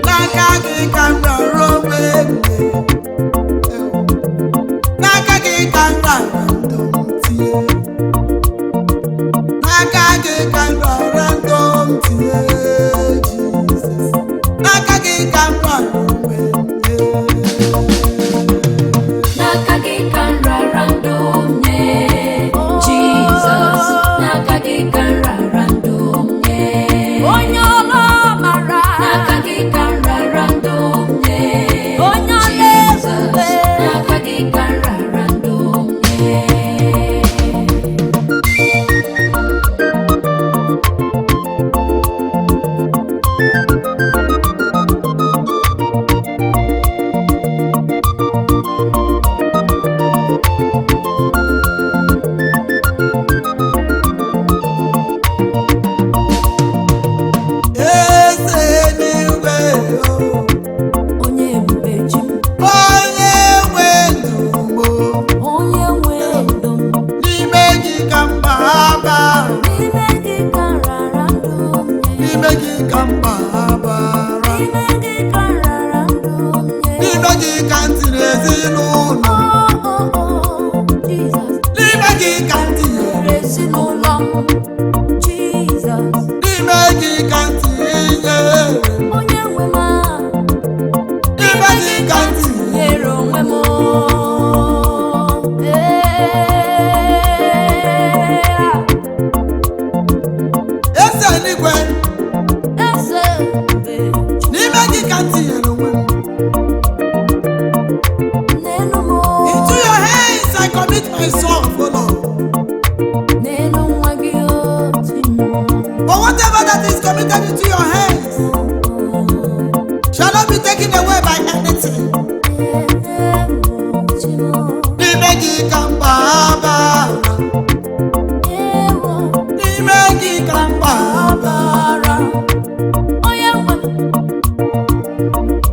N'aka gị ka m rọrọ onwe m nye. N'aka gị ka m rara ndụ m tinye. N'aka gị ka m rọrọ ndụ m tinye, Jizọs. N'aka gị ka m rọrọ onwe m nye. N'aka gị ka m rara ndụ m nye, Jizọs. N'aka gị ka m rara ndụ m nye. Onye ọla mara. N'aka gị ka m rara ndụ m nye, Onye ọla Jizọs. ebube. N'aka gị ka m rara ndụ m nye. Eze n'igwe o, Onye ebube ji m, onye nwe ndụ m o, onye nwe ndụ m. n'ime gị ka m gbabara, N'ime gị ka m rara ndụ m nye. n'ime gị ka m gbabara. N'ime gị ka m rara ndụ m nye. N'ime gị ka m tiri ezinụlọ m. Oh, oh, oh, Jizọs. N'ime gị ka m tinyere Ezinụlọ m, Jizọs. N'ime gị ka m tinyere Onye nwe m a, N'ime gị ka m tinyere nyere onwe m. Ee, Eze n'igwe. Eze ebube, N'ime gị ka m tinyere onwe m. n'elu m. Into your hands I commit my soul, O Lord. N'elu nwa gị otu m. But whatever that is committed into your hands shall not be taken away by anything. N'ime gị ka m gbabara. N'ime gị ka m gbabara. Onye nwe m,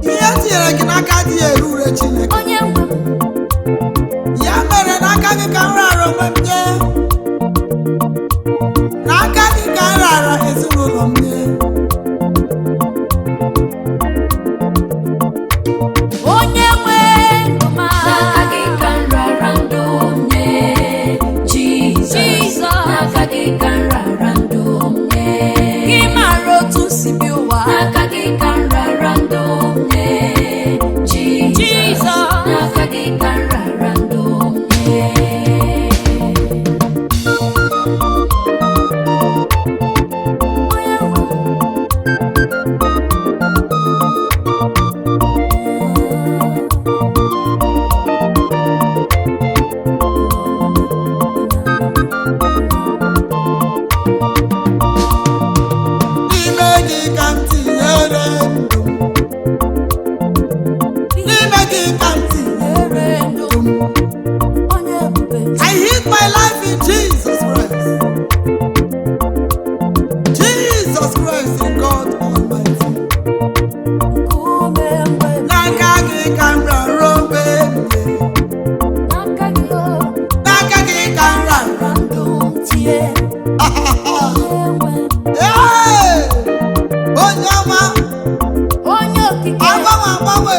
Ihe m tinyere gị n'aka adịghị eru ure Chineke. onye nwe m, Ya mere n'aka gị ka m rara onwe m nye. N'aka gị ka m rara ezinụlọ m nye. onye nwe ndụ m a. N'aka gị ka m rara ndụ m nye, Jizọs. Jizọs. N'aka gị ka m rara ndụ m nye. Gị mara otu si bi ụwa. N'aka gị ka m rara ndụ m nye, Jizọs. Jizọs. N'aka gị ka m rara ndụ m nye. Onye nwe m. N'ime gị ka m tinyere ndụ m. N'ime gị ka m tinyere Ere ndụ ndụ m. onye ebube. I hid my life in Jesus Christ. Jesus Christ in God Almighty. Nkume mgbe N'aka gị ka m rara onwe m nye. n'aka gị o, N'aka gị ka m rara. ndụ m tie. Onye nwe m, Ee! Onye ọma, onye okike. agbanwe agbanwe.